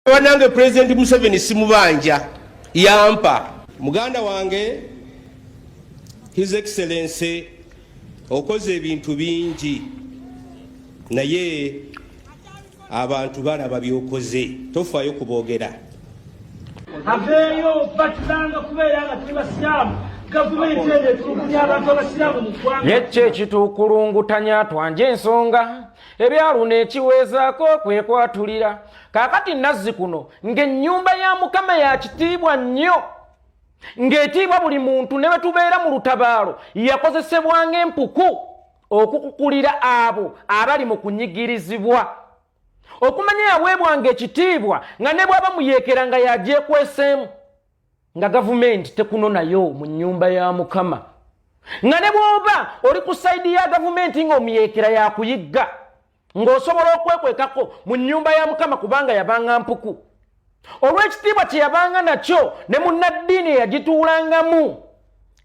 Banange, Pulezidenti Museveni simubanja, yampa. Muganda wange, His Excellency, okoze ebintu bingi, naye abantu balaba byokoze, tofaayo kuboogera. Aveeyo batulanga kubeera nga tuli basiraamu. Gavumenti eno etulugunya abantu abasiraamu mu ggwanga. Ye ki ekitukulungutanya? Twanje ensonga ebyaluno ekiweezaako kwekwatulira kaakati nazzi kuno ng'ennyumba ya Mukama ya kitiibwa nnyo, ng'etiibwa buli muntu ne bwe tubeera mu lutabaalo. Yakozesebwa ng'empuku okukukulira abo abali mu kunyigirizibwa. Okumanya yaweebwanga ekitiibwa nga ne bw'aba muyeekera nga yagyekweseemu, nga gavumenti tekunonayo mu nnyumba ya Mukama, nga ne bw'oba oli ku side ya gavumenti ng'omuyeekera yakuyigga, ng'osobola okwekwekako mu nnyumba ya Mukama, kubanga yabanga mpuku olw'ekitiibwa kye yabanga nakyo. Ne munnaddiini eyagituulangamu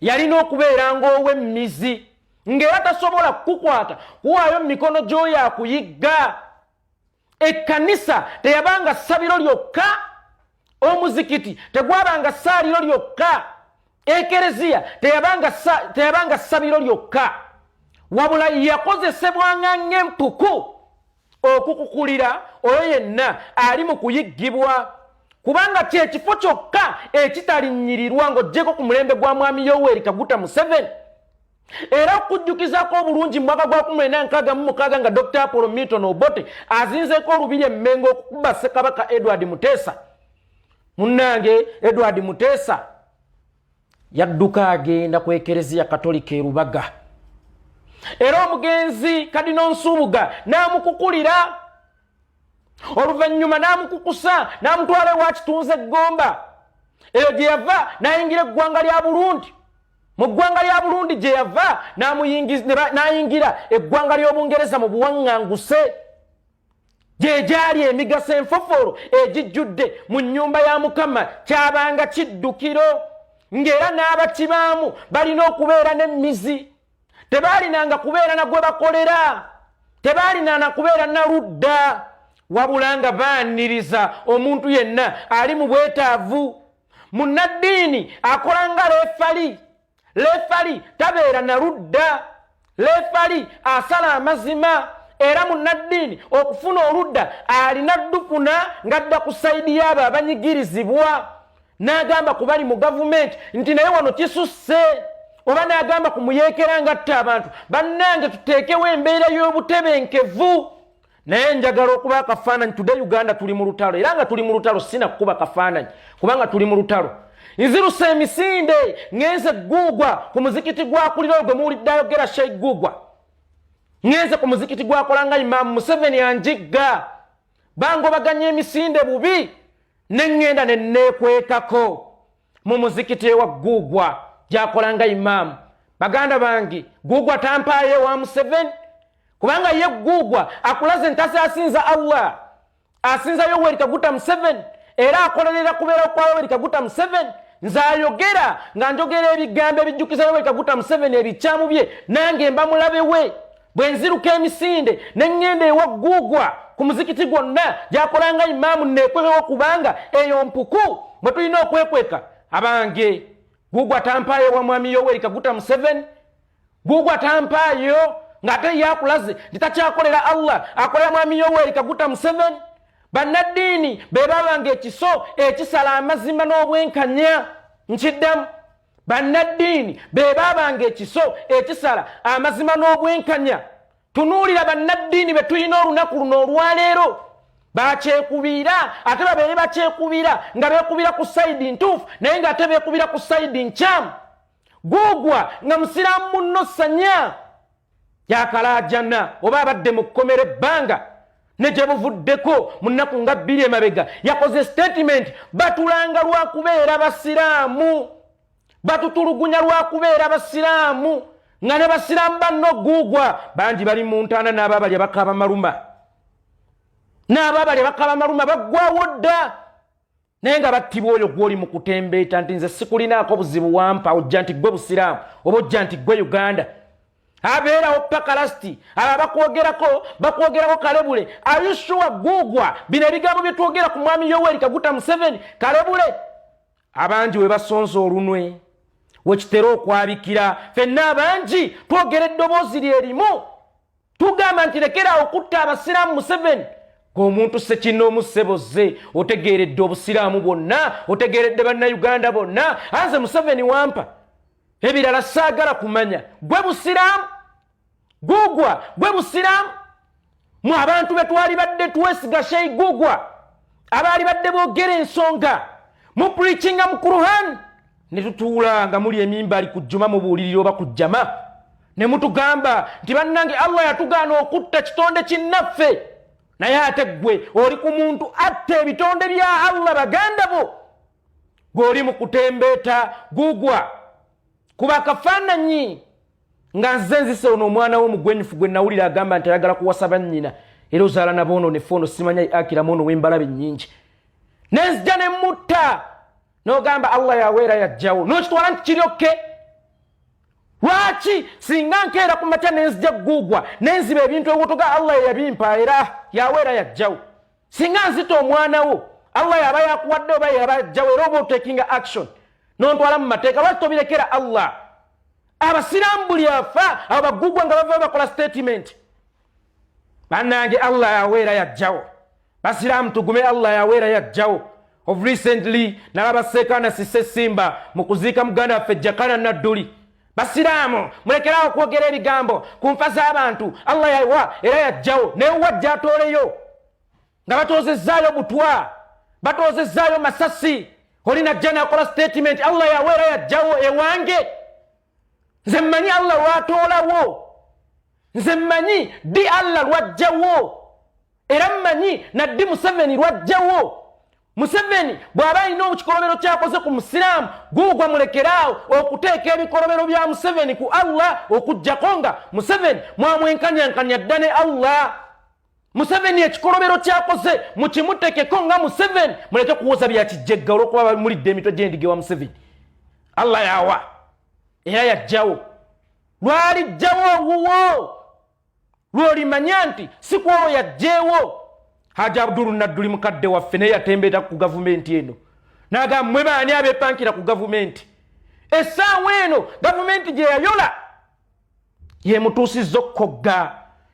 yalina okubeera ng'ow'emmizi, ng'era tasobola kukukwata kuwaayo mu mikono gy'oyo akuyigga. Ekkanisa teyabanga ssabiro lyokka, omuzikiti tegwabanga ssaaliro lyokka, ekereziya teyabanga ssabiro lyokka, wabula yakozesebwanga ng'empuku okukukulira oyo yenna ali mu kuyiggibwa, kubanga kyekifo kyokka ekitalinnyirirwa ng'oggyeko ku mulembe gwa Mwami Yoweri Kaguta Museveni. Era okujjukizako obulungi, mu mwaka gwa 1966 nga Dr Apollo Milton Obote azinzeeko olubiri Emmengo okukuba Ssekabaka Edward Muteesa, munnange Edward Muteesa yadduka agenda ku Ekereziya Katolika Erubaga, era omugenzi Kadino Nsubuga n'amukukulira, oluvannyuma n'amukukusa n'amutwala ewa Kitunzi Eggomba. Eyo gye yava n'ayingira eggwanga lya Burundi. Mu ggwanga lya Burundi gye yava n'ayingira eggwanga ly'Obungereza mu buwaŋŋanguse. Gye gyali emigaso enfofolo egijjudde mu nnyumba ya Mukama. Kyabanga kiddukiro, ng'era n'abakibaamu balina okubeera n'emmizi. Tebaalinanga kubeera na gwe bakolera, tebaalina na kubeera na ludda, wabula nga baaniriza omuntu yenna ali mu bwetaavu. Munnaddiini akola nga referee. Referee tabeera na ludda, referee asala amazima. Era munnaddiini okufuna oludda alina ddufuna ng'adda ku side y'abo abanyigirizibwa, n'agamba ku bali mu gavumenti nti naye wano kisusse, oba n'agamba ku muyeekera ngatta abantu, bannange tuteekewo embeera y'obutebenkevu. Naye njagala okuba akafaananyi. Today Uganda tuli mu lutalo, era nga tuli mu lutalo sina kukuba kafaananyi kubanga tuli mu lutalo. Nzirusa emisinde, ŋŋenze Guugwa ku muzikiti gwakulira ogwe muwulidde ayogera, Sheikh Guugwa. Ŋŋenze ku muzikiti gwakola nga imaamu. Museveni anjigga, bangobaganya emisinde bubi, ne ŋŋenda ne neekwekako mu muzikiti ewa Guugwa gyakola nga imaamu. Baganda bange, Guugwa tampaayo ewa Museveni, kubanga ye Guugwa akulaze ntasi asinza Allah, asinza Yoweri Kaguta Museveni, era akolerera kubeera kwa Yoweri Kaguta Museveni. Nze ayogera nga njogera ebigambo ebijjukiza Yoweri Kaguta Museveni ebikyamu bye, nange mba mulabe we. Bwe nziruka emisinde ne ŋŋenda ewa Guugwa ku muzikiti gwonna gyakolanga imaamu neekwekewo, kubanga eyo mpuku mwe tulina okwekweka. Abange, Guugwa tampaayo wa Mwami Yoweri Kaguta Museveni. Guugwa tampaayo ng'ate ye akulaze nti takyakolera Allah, akolera Mwami Yoweri Kaguta Museveni. Bannaddiini be babanga ekiso ekisala amazima n'obwenkanya. Nkiddamu, bannaddiini be babanga ekiso ekisala amazima n'obwenkanya. Tunuulira bannaddiini be tulina olunaku luno olwaleero, bakyekubiira, ate babeere bakyekubiira nga beekubira ku side ntuufu, naye ng'ate beekubira ku side nkyamu. Guugwa nga musiraamu munno Sanya yakalaajana oba abadde mu kkomera ebbanga ne gye buvuddeko mu nnaku nga 2 emabega, yakoze statement: batulanga lwakubeera basiraamu, batutulugunya lwakubeera basiraamu, nga ne basiraamu banno Guugwa bangi bali mu ntaana, n'abaabalya bakaaba maluma, n'abaabalya bakaaba maluma, baggwawo dda, naye nga battibwa oyo gwoli mu kutembeeta nti nze sikulinaako buzibu, wampa ojja nti gwe busiraamu oba ojja nti gwe Uganda. Abeerawo paka lasti. Abo abakwogerako bakwogerako kalebule. Ayushuwa gugwa bino ebigambo bye twogera ku mwami Yoweri Kaguta Museveni kalebule. Abangi we basonze olunwe wekitera okwabikira. Fenna abangi twogera eddoboozi lye limu, tugamba nti lekera okutta abasiraamu Museveni. Ng'omuntu ssekinnoomu ssebo zze otegeeredde obusiraamu bwonna, otegeeredde bannayuganda bonna. Anze Museveni wampa ebirala saagala kumanya. Gwe busiraamu gugwa, gwe busiraamu. Mu abantu be twali badde twesiga, Sheikh Gugwa, abaali badde boogera ensonga mu preachinga mu Kuruhan, ne tutuula nga muli emimbali ku jjuma mubuulirira oba ku jjama, ne mutugamba nti bannange Allah yatugaana okutta kitonde kinnaffe, naye ate ggwe oli ku muntu atta ebitonde bya Allah baganda bo, gw'oli mu kutembeeta. Gugwa kuba akafaananyi nga nze nzise ono omwana we omugwenyufu gwe nawulira agamba nti ayagala kuwasa bannyina, era ozaala naboono ne foono simanya akiramu ono w'embalabe nnyingi, nenzija ne mutta, n'ogamba Allah yaweera yajjawo, n'okitwala nti kiri okay. Lwaki singa nkeera ku makya nenzija gugwa nenziba ebintu ewotoga Allah yeyabimpa era yaweera yajjawo? Singa nzita omwana wo, Allah yaba yakuwadde oba yaba yajjawo, era oba otakinga action nontwala mu mateeka. Lwaki tobirekera Allah? Abasiraamu buli afa abo bagugwa nga bava bakola statement, bannange Allah yaweera yajjawo. Basiraamu tugume, Allah yaweera yajjawo. Of recently nalaba Seekaana Sise Simba mu kuziika muganda waffe Jakana Nadduli. Basiraamu mulekerawo okwogera ebigambo ku nfa z'abantu. Allah yawa era yajjawo, naye wajja atooleyo nga batoozezaayo butwa, batoozezaayo masasi, oli najja nakola statement, Allah yawa era yajjawo. Ewange nze mmanyi Allah lwatoolawo, nze mmanyi ddi Allah lwajjawo, era mmanyi naddi Museveni lwajjawo. Museveni bw'aba alina ekikolobero kyakoze ku musiraamu, guugwa mulekeraawo okuteeka ebikolobero bya Museveni ku Allah, okugjako nga Museveni mwamwenkanyankanya dda ne Allah. Museveni ekikolobero kyakoze mukimutekeko nga Museveni, muleke kuwoza byakijjegga olwokuba mulidde emitwe gy'endiga wa Museveni. Allah yawa era yajjawo, lwalijjawo owuwo lwolimanya nti si kwolwo yajjeewo. Haji Abdulu Nadduli mukadde waffe naye yatembeeta ku gavumenti eno, n'agamba mmwe baani abeepankira ku gavumenti? Essaawa eno gavumenti gye yayola yemutuusizza okukogga,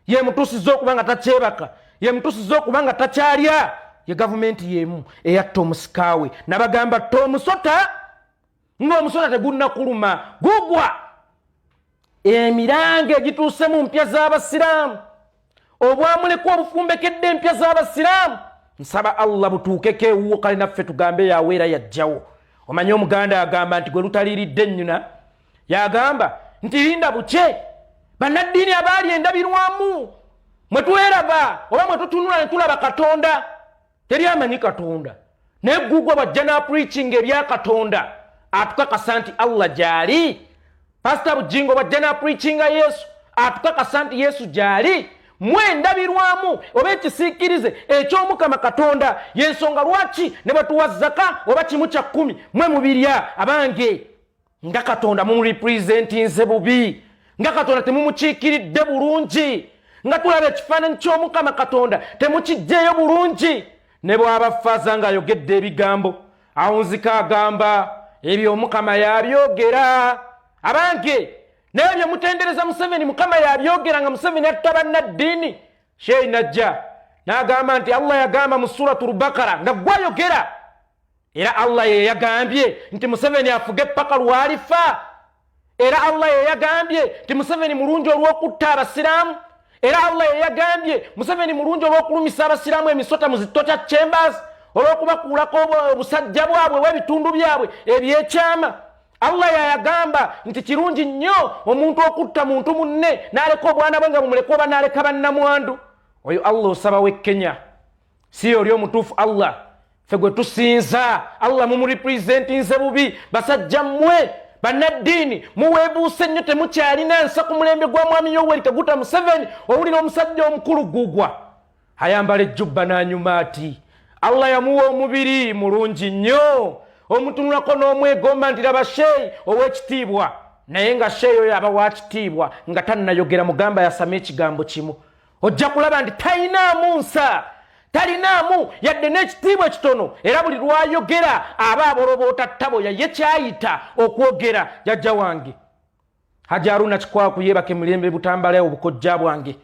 yemutuusizza okuba nga takyebaka, yemutuusizza okuba nga takyalya. Ye gavumenti yemu eyatta omusikaawe. Nabagamba tta omusota ng'omusota tegunnakuluma. Gugwa emiranga egituuse mu mpya z'abasiraamu, obwamulekwa obufumbekedde empya z'abasiraamu, nsaba Allah butuukeko ewuwo, kale naffe tugambe yaweera yajjawo. Omanye omuganda agamba nti gwe lutaliiridde ennyuna yagamba nti linda bukye. Bannaddiini abaali endabirwamu mwe tweraba oba mwe tutunula ne tulaba Katonda, teri amanyi Katonda, naye gugwa bwajja n'apreachinga ebya Katonda atukakasa nti Allah gyali. Pasita Bujingo bwajja n'apreachinga Yesu atukakasa nti Yesu gyali. Mwendabirwamu oba ekisiikirize eky'Omukama Katonda, yensonga lwaki ne batuwa zaka oba 1/10 mwe mubirya. Abange, nga Katonda mumurepresentinze bubi, nga Katonda temumukiikiridde bulungi, nga tulaba ekifaananyi ky'Omukama Katonda temukijjeeyo bulungi. Ne bw'aba faaza ng'ayogedde ebigambo awunzika agamba ebyo Omukama yabyogera. Abange, naye bye mutendereza Museveni, Mukama yabyogera nga Museveni atta bannaddiini? Sheyi najja n'agamba nti Allah yagamba mu Suratu Lubakara nga gwayogera, era Allah ye yagambye nti Museveni afuge paka lwalifa, era Allah ye yagambye nti Museveni mulungi olw'okutta abasiraamu, era Allah ye yagambye Museveni mulungi olw'okulumisa abasiraamu emisota mu zitota chambers, olw'okubakuulako obusajja bwabwe oba ebitundu byabwe ebyekyama. Allah yayagamba nti kirungi nnyo omuntu okutta muntu munne n'aleka obwana bwe nga bumuleka oba n'aleka bannamwandu. Oyo Allah osaba w'e Kenya si oli omutuufu. Allah ffe gwe tusinza, Allah mumurepresentinze bubi. Basajja mmwe bannaddiini muweebuuse nnyo, temukyalina nsa ku mulembe gwa mwami Yoweri Kaguta Museveni. Owulira omusajja omukulu Gugwa ayambala ejjubba n'anyuma ati Allah yamuwa omubiri mulungi nnyo, omutunulako n'omwegomba nti laba sheyi ow'ekitiibwa. Naye nga sheeyo oyo aba wakitiibwa nga tannayogera mugamba yasame ekigambo kimu, ojja kulaba nti talinaamu nsa, talinaamu yadde n'ekitiibwa ekitono. Era buli lwayogera aba aboloboota ttabo yaye kyayita okwogera. Jajja wange Haji Aruna Kikwaku yeebake mirembe Butambala obukojja bwange,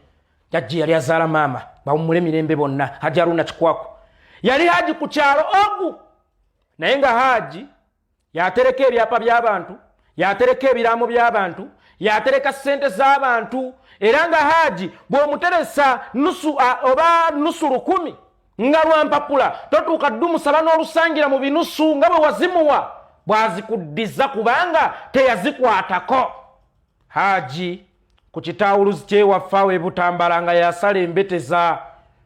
jajja yali azaala maama, bawummule mirembe bonna. Haji Aruna Kikwaku yali haji ku kyalo ogu, naye nga haji yatereka ebyapa by'abantu, yatereka ebiraamo by'abantu, yatereka ssente z'abantu. Era nga haji bw'omuteresa nusu oba nusu 1000 nga lwampapula, totuuka ddumusaba n'olusangira mu binusu nga bwe wazimuwa bw'azikuddiza, kubanga teyazikwatako. Haji ku kitaawuluzi kyewaffe awo ebutambala nga yasala embeteza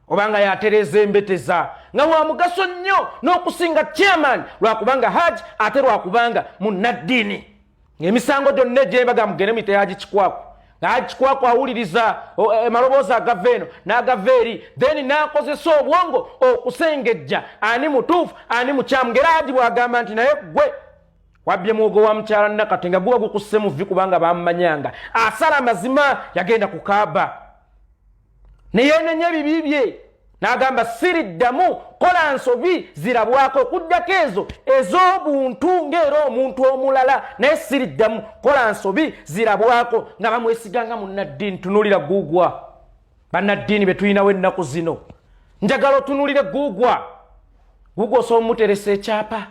oba nga yatereeza embeteza, nga wa mugaso nnyo n'okusinga chairman, lwakubanga haji ate lwakubanga munnaddiini. Ng'emisango gyonna egyembaga mugende muyite Haji Kikwaku, nga Haji Kikwaku awuliriza amaloboozi agava eno n'agava eri, then n'akozesa obwongo okusengejja ani mutuufu, ani mukyamu. Ng'era haji bw'agamba nti naye gwe wabbye muwogo wa mukyala Nakate, nga guba gukusse mu vvi, kubanga bamumanyanga asala amazima. Yagenda ku Kaaba neyenenya ebibi bye n'agamba, "Siriddamu kola nsobi zirabwako okuddako ezo ez'obuntu ng'era omuntu omulala, naye siriddamu kola nsobi zirabwako." Nga bamwesiganga munnaddiini. Tunuulira guugwa bannaddiini be tulinawo ennaku zino. Njagala otunuulire guugwa. Guugwa osobola omuteresa ekyapa,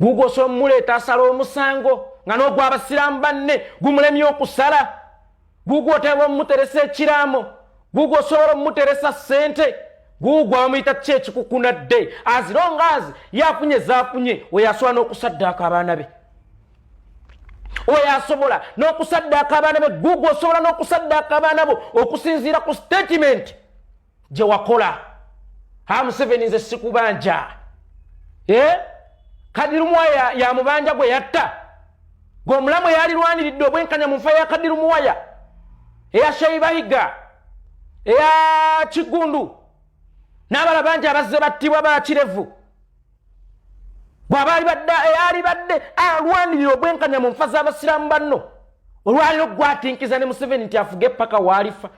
guugwa osobola omumuleeta asala omusango nga n'ogw'abasiraamu banne gumulemye okusala, guugwa oteebwa omumuteresa ekiraamo, guugwa osobola omumuteresa ssente. Guugwa bamuyita ki ekikukunadde, as long as yafunye zaafunye, oyo asobola n'okusaddaaka abaana be, oyo asobola n'okusaddaaka abaana be. Guugwa osobola n'okusaddaaka abaana bo okusinziira ku statement gye wakola. Ha, Museveni, nze sikubanja. Eh? Kadirumuwaya yamubanja gwe yatta, gwe omulamu eyalirwaniridde obwenkanya mu nfa ya Kadirumuwaya, eya Sheibahiga, eya Kigundu n'abala bangi abazze battibwa bakirevu. Bw'aba eyali badde alwanirira obwenkanya mu nfa z'abasiraamu banno, olwaliro gwatinkiza ne Museveni nti afuge paka waalifa.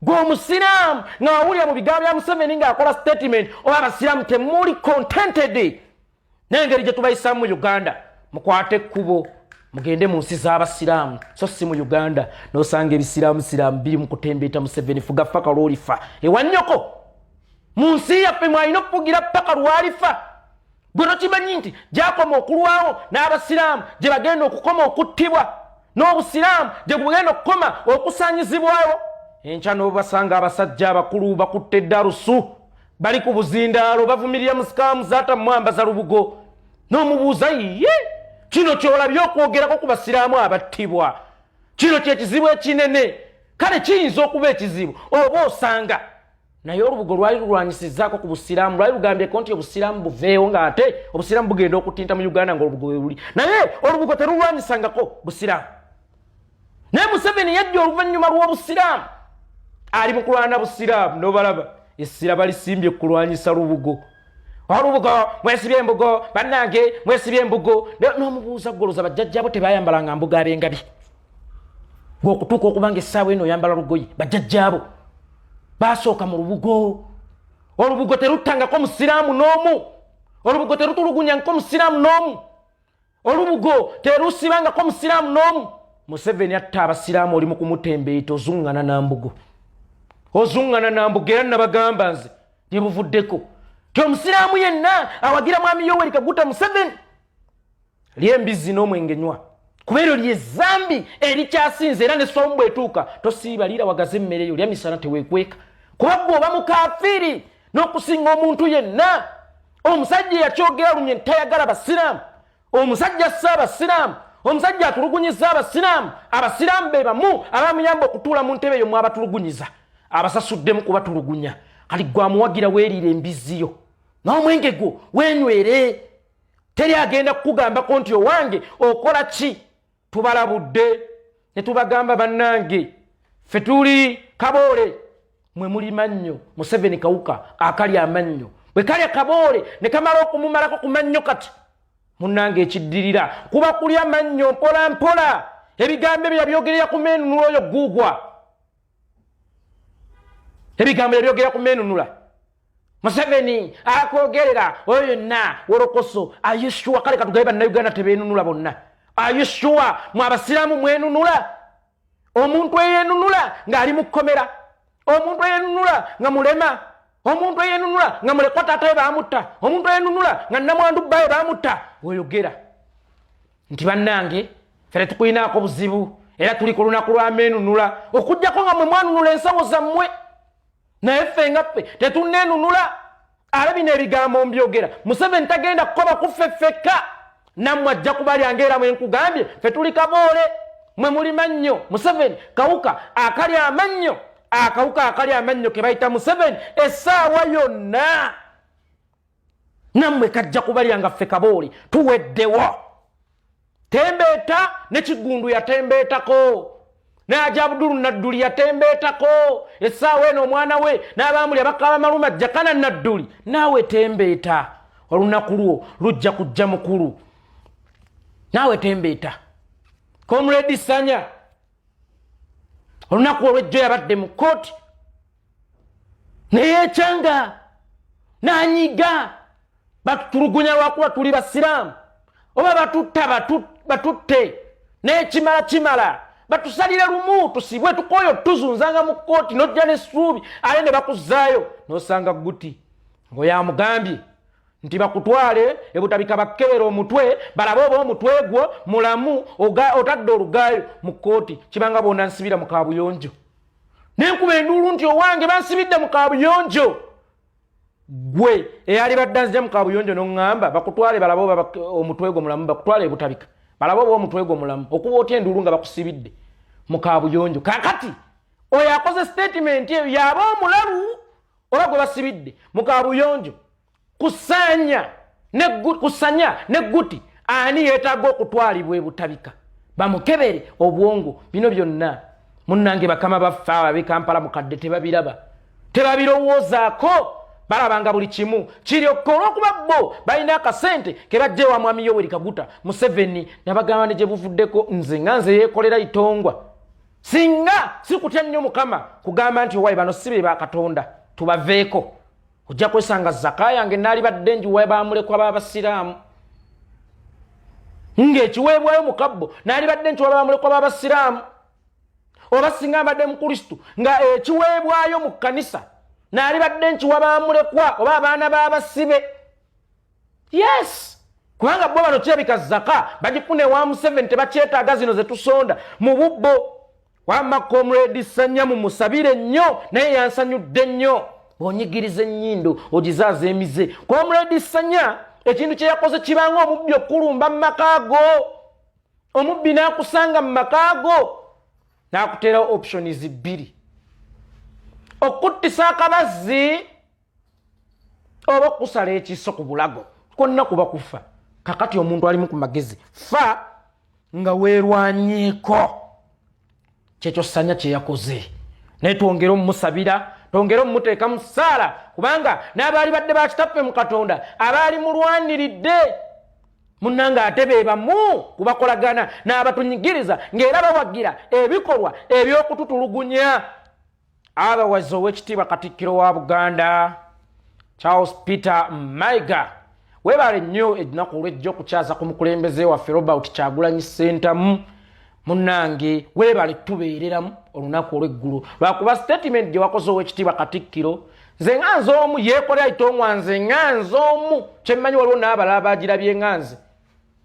Gwe omusiraamu nga wawulira mu bigambo bya Museveni ng'akola statement oba abasiraamu temuli contented n'engeri gye tubayisaamu mu Uganda, mukwate ekkubo mugende mu nsi z'abasiraamu, so si mu Uganda n'osanga ebisiraamu siraamu biri mu kutembeeta Museveni, fuga paka lwolifa. Ewanyoko mu nsi yaffe mwalina okufugira paka lwalifa. Gwe tokimanyi nti gyakoma okulwawo n'abasiraamu gye bagenda okukoma okuttibwa, n'obusiraamu gye bugenda okukoma okusanyizibwawo? Enkya n'obasanga abasajja abakulu bakutte eddalusu, bali ku buzindaalo, bavumirira musikamu zaata mwambaza lubugo, n'omubuuza, "Ye kino kyolabye okwogerako ku basiraamu abattibwa, kino kyekizibu ekinene?" Kale kiyinza okuba ekizibu oba osanga, naye olubugo lwali lulwanyisizaako ku busiraamu? Lwali lugambyeko nti obusiraamu buveewo, ng'ate obusiraamu bugenda okutinta mu Uganda ngaolubugo we luli? Naye olubugo terulwanyisangako busiraamu. Naye Museveni yajja oluvannyuma lw'obusiraamu, ali mu kulwana busiraamu, nobalaba essira balisimbye kulwanyisa lubugo. Olubugo mwesibye embugo, bannange, mwesibye embugo. N'omubuuza, goloza bajjajjabo tebayambalanga mbugo abengabi? Gweokutuuka okuba nga essaawa eno oyambala lugoye, bajjajjaabo basooka mu lubugo. Olubugo teruttangako musiraamu n'omu, olubugo terutulugunyangako musiraamu n'omu, olubugo terusibangako musiraamu n'omu. Museveni atta abasiraamu, oli mu kumutembeeta, ozuŋŋana nambugo, ozuŋŋana nambugo. Era nabagamba nze gye buvuddeko ti omusiraamu yenna awagira mwami Yoweri Kaguta Museveni, lyembizi n'omwenge nywa, kuba eryo lyezambi erikyasinze. Era neswamu bwetuuka tosiiba, liira wagaze emmere eyo, lya misana, teweekweka, kuba gwe oba mukafiiri n'okusinga omuntu yenna. Omusajja eyakyogera lunye ntayagala basiraamu, omusajja assa abasiraamu, omusajja atulugunyiza abasiraamu, abasiraamu be bamu abamuyamba okutuula mu ntebe eyo mwabatulugunyiza, abasasuddemu kubatulugunya. Kati gwe amuwagira, weeriira embizzi yo n'omwenge gwo, weenywere, teri agenda kukugambako nti owange okola ki. Tubalabudde ne tubagamba, bannange, ffe tuli kaboole, mwe muli mannyo. Museveni kawuka akali amannyo, bwe kalya kaboole ne kamala okumumalako ku mannyo, kati Munnange, ekiddirira kuba kulya mannyo mpola mpola. Ebigambo ebyo yabyogerera ku meenunula. Oyo guugwa ebigambo yabyogera ku meenunula. Museveni akwogerera oyo yonna wolokoso. Are you sure? Kale katugabe Bannayuganda tebeenunula bonna. Are you sure mwe Abasiraamu mwenunula? Omuntu eyenunula ng'ali mu kkomera, omuntu eyenunula nga mulema, omuntu eyenunula nga mulekwa taata we baamutta, omuntu eyenunula nga namwandu bbaye baamutta, oyogera nti bannange fere tukulinaako buzibu, era tuli ku lunaku lwameenunula, okugjako nga mwe mwanunula ensawo zammwe, naye ffe nga ffe tetunneenunula. Ate bino ebigambo mbyogera, Museveni tagenda kukoba ku ffe ffekka, nammwe ajja kubalya. Ngaera mwe nkugambye, ffe tuli kaboole, mwe muli mannyo. Museveni kawuka akali amannyo, akawuka akali amannyo ke bayita Museveni, essaawa yonna nammwe kajja kubalya. Nga ffe kaboole tuweddewo. Tembeeta ne Kigundu yatembeetako, naja Abudulu Nadduli yatembeetako. Essaawa eno omwana we n'abamuli abakaba maluma Jakana Nadduli, naawe tembeeta, olunaku lwo lujja kujja mukulu. Naawe tembeeta. Comrade Sanya olunaku olwejjo yabadde mu kooti, neyekyanga nanyiga, batutulugunya lwakuba tuli Basiraamu, oba batutta batutte nekimala kimala, batusalire lumu tusibwe, tukoyo tuzunzanga mu kooti. Nojja nessuubi, ate ne bakuzaayo nosanga guti ngaoyamugambye nti bakutwale ebutabika bakkebera omutwe, balabe oba omutwe gwo mulamu. Otadde olugaayo mu kooti, kibanga bona nsibira mu kabuyonjo, nenkuba enduulu nti owange bansibidde mu kabuyonjo. Gwe eyali badde nzija mu kabuyonjo noŋŋamba bakutwale balabe oba omutwe gwo mulamu, bakutwale ebutabika balabe oba omutwe gwo mulamu, okuba otya enduulu nga bakusibidde mu kabuyonjo? Kakati oyo akoze statement eyo yaba omulalu oba gwe basibidde mu kabuyonjo? Kusanya ne guti ani yeetaaga okutwalibwa ebutabika bamukebere obwongo? Bino byonna munnange, bakama baffe abo ab'e Kampala Mukadde tebabiraba, tebabirowoozaako. Balabanga buli kimu kiryokka olwokuba bo balina akasente ke bajja ewa Mwami Yoweri Kaguta Museveni. Nabagamba ne gye buvuddeko, nze nga nze yeekolera itongwa, singa sikutya nnyo Mukama kugamba nti owaye bano si be bakatonda, tubaveeko, ojja kwesanga zaka yange naalibadde njiwa bamulekwa b'Abasiraamu, ng'ekiweebwayo mu kabbo naalibadde nkiwa bamulekwa b'Abasiraamu, oba singa mbadde Mukristu, nga ekiweebwayo mu kkanisa naalibadde nkiwa bamulekwa oba abaana b'abasibe. Yes, kubanga bo bano kirabika zaka bagifuna ewa Museveni, tebakyetaaga zino zetusonda mu bubbo. Wamma Comrade Sanya mumusabire nnyo, naye yansanyudde nnyo. Bw'onyigiriza ennyindo ogizaaza emize. Comrade Sanya ekintu kye yakoze kibanga omubbi okulumba mu maka go, omubbi n'akusanga mu maka go n'akuteerawo options bbiri: okuttisa akabazzi oba okusala ekiso ku bulago. Kwonna kuba kufa. Kakati omuntu alimu ku magezi, fa nga weerwanyeeko. Kyekyo Sanya kyeyakoze, naye twongere omumusabira, twongere omumuteeka mu ssaala, kubanga n'abaali badde bakitaffe mu Katonda abaali mulwaniridde munnange, ate be bamu kubakolagana n'abatunyigiriza, ng'era bawagira ebikolwa eby'okututulugunya. Otherwise, Owekitiibwa Katikkiro wa Buganda Charles Peter Mayiga, weebale nnyo ennaku olwejja okukyaza ku mukulembeze waffe Robert Kyagulanyi Sentamu. Munnange, weebale tubeereramu olunaku olw'eggulo, lwakuba statement gye wakoze, Owekitiibwa Katikkiro, nze nga nze omu yeekolera itongwa, nze nga nze omu kyemmanyi, waliwo n'abalala bagirabye nga nze.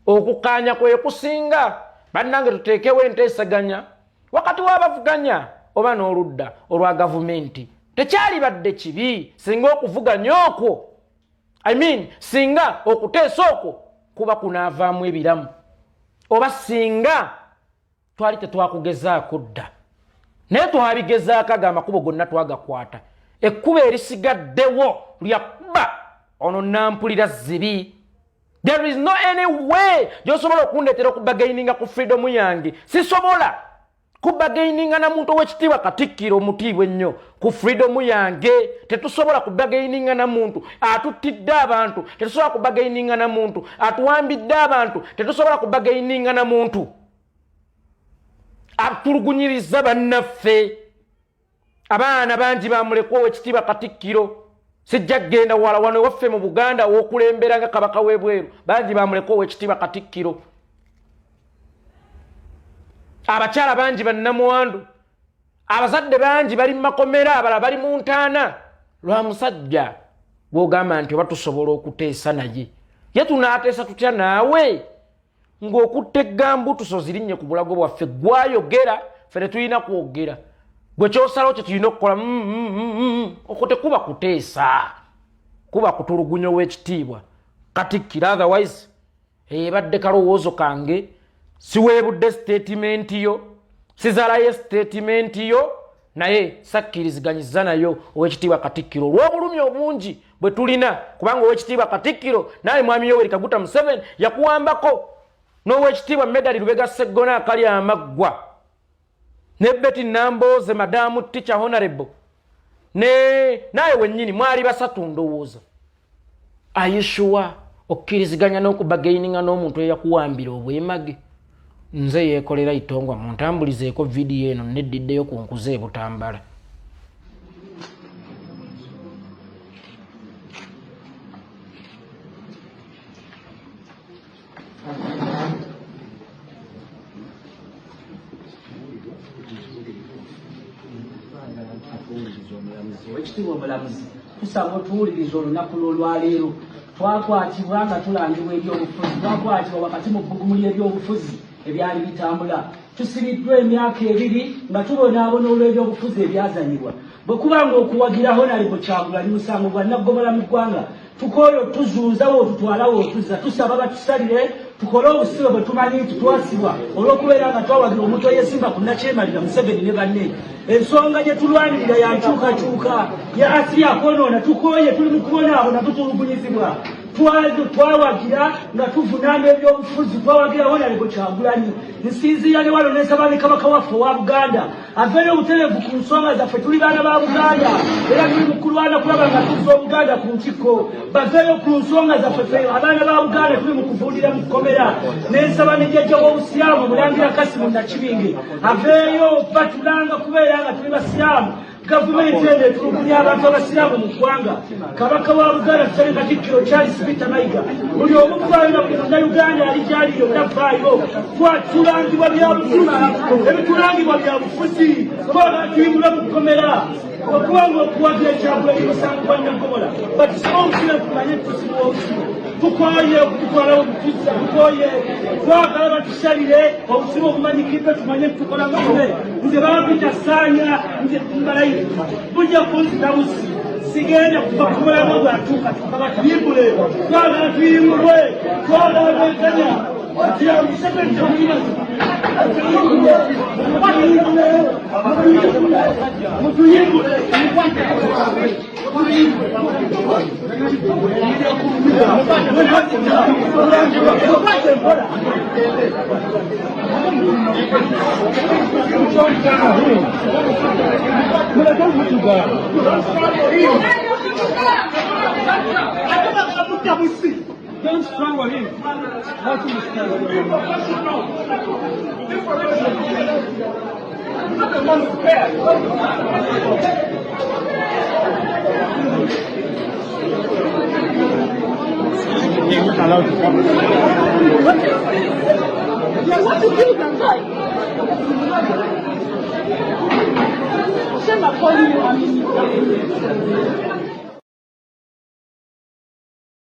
Okukaanya kwe kusinga. Bannange, tuteekewo enteeseganya wakati w'abavuganya oba n'oludda olwa gavumenti. Tekyalibadde kibi singa okuvuganya okwo, I mean, singa okuteesa okwo kuba kunaavaamu ebiramu, oba singa twali tetwakugezaako dda, naye twabigezaako, ago amakubo gonna twagakwata, ekkubo erisigaddewo lyakuba ono nampulira zibi. There is no any way gyosobola okundeetera okubargaininga ku freedom yange. Sisobola. Kubagaininga na muntu owekitiibwa Katikkiro omutiibwa ennyo ku freedom yange. Tetusobola kubagaininga na muntu atuttidde abantu, tetusobola kubagaininga na muntu atuwambidde abantu, tetusobola kubagaininga na muntu atulugunyiriza bannaffe. Abaana bangi bamulekwa owekitiibwa Katikkiro, sijja kugenda wala, wano ewaffe mu Buganda wokulembera nga kabaka w'ebweru bangi bamulekwa owekitiibwa Katikkiro. Abakyala bangi bannamwandu, abazadde bangi bali mu makomera, abalala bali mu ntaana lwa musajja gwogamba nti oba tusobola okuteesa naye. Ye tunaateesa tutya naawe ng'okutta eggambutuso zirinnye ku bulago bwaffe? Gwayogera, ffe tetulina kwogera, gwe kyosalawo kye tulina okukola. Okwo tekuba kuteesa, kuba kutulugunya ow'ekitiibwa Katikkiro. Otherwise ebadde kalowoozo kange, siweebudde sitatimenti yo, sizalayo sitatimenti yo, naye sakkiriziganyiza nayo owekitiibwa Katikkiro olw'obulumi obungi bwe tulina, kubanga owekitiibwa Katikkiro naye Mwami Yoweri Kaguta Museveni yakuwambako n'owekitiibwa Medali Lubega Seggona akali amaggwa ne Betty Nambooze, Madamu Teacher Honorable, ne naye wennyini mwali basatu ndowooza. Ayishuwa okkiriziganya n'okubagaininga n'omuntu eyakuwambira obwemage? Nze yeekolera itongwa muntambulizeeko vidiyo eno neddiddeyo ku nkuza ebutambala. Owekitiibwa omulamuzi, tusaba otuwuliriza. Olunaku lw'olwaleero twakwatibwa nga tulangibwa ebyobufuzi, twakwatibwa wakati mu bbugumu ly'ebyobufuzi ebyali bitambula. Tusibiddwa emyaka 2 nga tubonaabona olw'ebyobufuzi ebyazanyibwa. Bwe kuba nga okuwagira Honorable Kyagulanyi musango gwa naggomola mu ggwanga, tukooyo tuzunzawo otutwalawo otuzza. Tusaba batusalire tukole obusibe bwe tumanyi nti twasibwa olw'okubeera nga twawagira omuntu eyesimba ku nakyemalira Museveni ne banne. Ensonga gye tulwanirira ya nkyukakyuka ya asiri akwonoona. Tukooye, tuli mu kubonaabona, tutulugunyizibwa. Twawagira nga tuvunaana ebyobufuzi, twawagira Honorable Kyagulanyi. Nsinziira ne wano nensaba ne Kabaka waffe owa Buganda aveeyo obutereevu ku nsonga zaffe. Tuli baana ba Buganda era tuli mu kulwana kulaba nga tuzza Obuganda ku ntikko. Baveeyo ku nsonga zaffe, ffe abaana ba Buganda tuli mu kuvundira mu kkomera. Nensaba ne jjajja w'Obusiraamu Omulangira Kasimu Nakibinge aveeyo, batulanga kubeera nga tuli Basiraamu. Gavumenti eno etulugunya abantu abasiraamu mu ggwanga. Kabaka wa Buganda tusabye Katikkiro Charles Peter Mayiga, buli omu vaayo, buli Munnayuganda ali gyali yonna vaayo. Twatulangibwa byabufuzi, ebitulangibwa byabufuzi, twagala tuyimbulwe mu kkomera. Okuba nga okuwagira Ekyagulanyi musango gwa naggomola, batusibe obusibe tumanye tusibwa obusibe. Tukooye okututwalawo mutuzza, tukooye, twagala batusalire obusibe obumanyikiddwa tumanye tukola busibe. Nze bampita saanya, nze mbalayi bujja kunzita busi, sigenda kuva kumulamu bwatuuka tukabatyimbule. Twagala tuyimbulwe, twagala bwenkanya. Museveni temulina. Mutuyimbule. Don't strangle him. Allowed to come. You want to kill the guy? Shame upon you.